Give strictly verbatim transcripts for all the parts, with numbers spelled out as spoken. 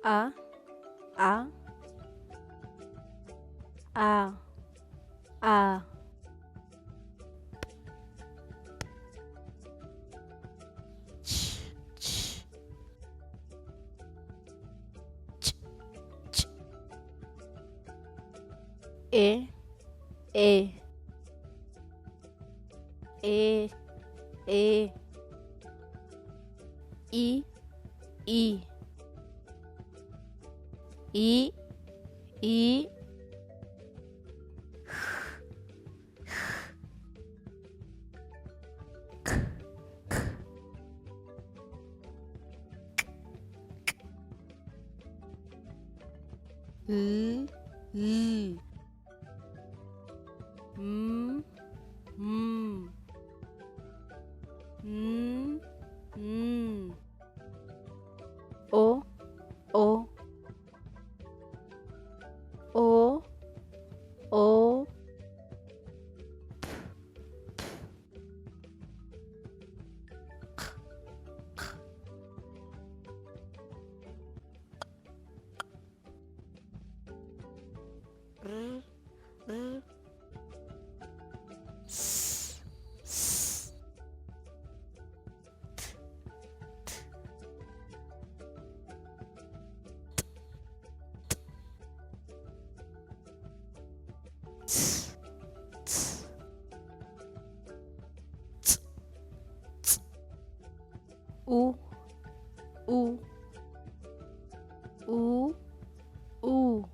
आ, आ, आ, आ। छ, छ। च, च। ए, ए। ए, ए। ई, ई। ई, ई। ख, ख। ख, ख। ल, ल। म, म। न, न। ओ, ओ। ओ, ओ। र, र। स, स। थ, थ। स, स। च, च। उ, उ, उ, उ,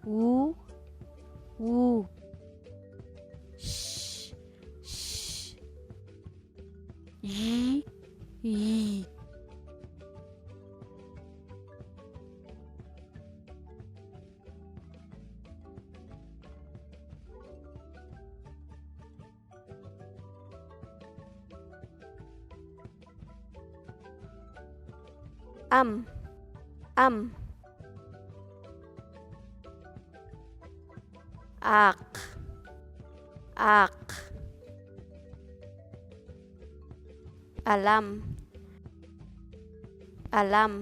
उ, उ, श, श, य, य। अम, अम। आक, आक। अलम, अलम।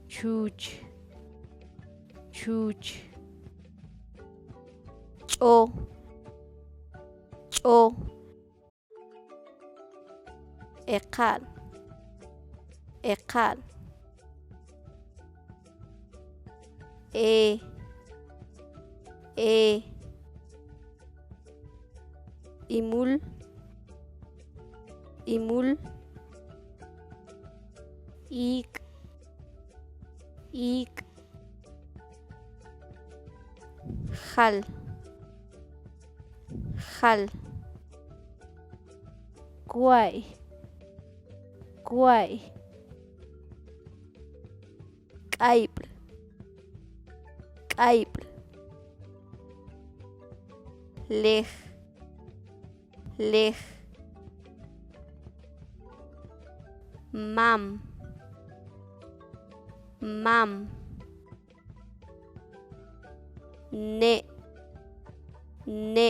छूछ, छूछ। चो, चो। एखान, एखान। ए, ए। इमुल, इमुल। ईक, ईक। खल, खल। क्वाई, क्वाई। काइप्ल, काइप्ल। लेख, लेख। माम, माम। ने, ने।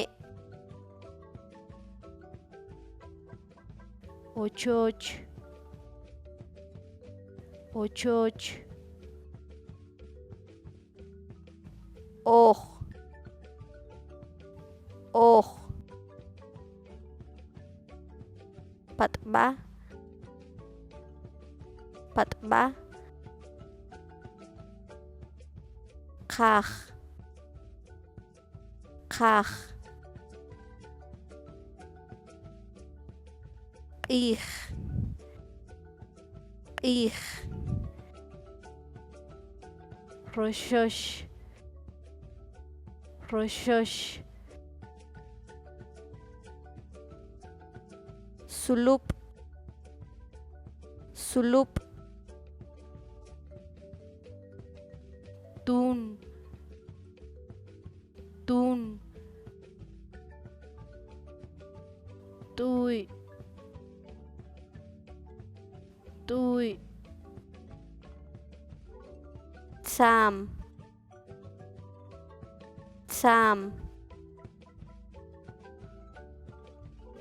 ओछोछ, ओछोछ। ओख, ओख। पतबा, पतबा। खाख, खाख। कीख, कीख। ख़्रोशोश, ख़्रोशोश। सुलुप, सुलुप। तून, तून। तुई, तुई। साम, साम।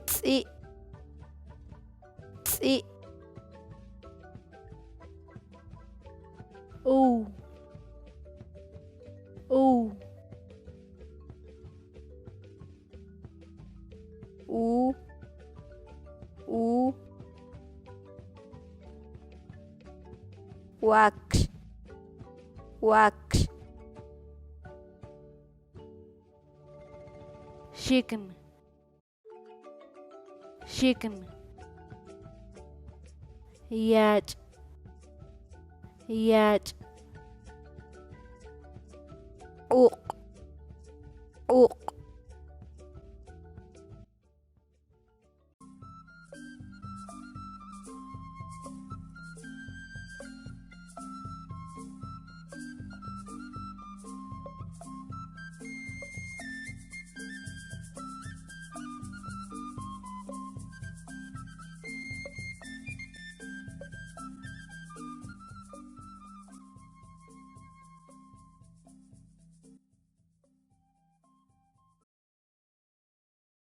सी, सी। ऊ, ऊ। ऊ, ऊ। वाक्ष, वाक्ष। शिक्न, शिक्न। याच, याच। उक, उक।